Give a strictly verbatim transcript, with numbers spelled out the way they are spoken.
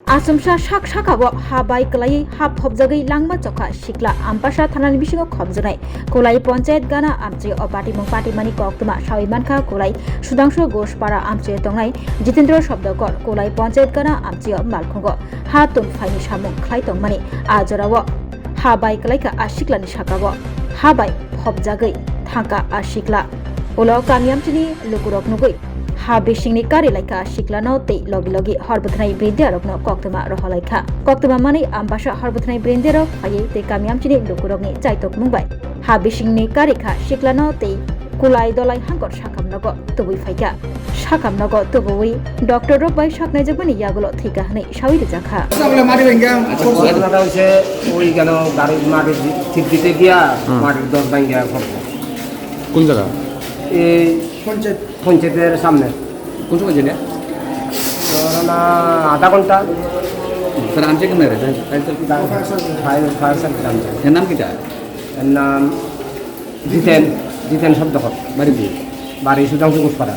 Achomsa sak saka-o ha bai kwlaiwi ha phobjagwi langma chokha sikla Ambasa thanani bisingo khopjaknai Kulai Ponchayat gana amchio o patimung patimani koktwma sawi mankha Kulai Sudhangshu Ghoshpara amchio tongnai Jitendra Shabdakar Kulai Ponchayat gana amchio malkhungo ha tun phaini samung khlai tongmani a jorao ha bai kwlaikha a siklani sakao ha bai phobjagwi thangkha a sikla. Ulo kami amchini lukurok nugwi ha bisingni kari laikha siklano tei logi logi hor bwthanai brindiarokno koktwma roholaikha. Koktwma manwi Ambasa hor bwthanai brindiarok phaiwi tei kami amchini lukurokni chaitok mung bai ha bisingni kari kha siklano tei Kulai Dolai Hangkor sakam nogo tubui phaikha. Sakam nogo tubuwi doctor rok bai saknaijakmani yagulo thwikha hwnwi sawi rijakha. ঘটনাটা হয়েছে ওই গেল গাড়ির মাটি ঠিক দিতে গিয়া হুম। মাটির দশ ভাঙিয়া পড়ছে। কোন জায়গা? এই পঞ্চায়েত। পঞ্চায়েতের সামনে। কোন সময় জেনে? ধরো না, আধা ঘন্টা। স্যার আনছে কেন রে? Fire service. Fire fire service আনছে। এর নাম কিটা? এর নাম জিতেন, জিতেন শব্দকর। বাড়ি কি? বাড়ি সুধাংশু ঘোষপাড়া।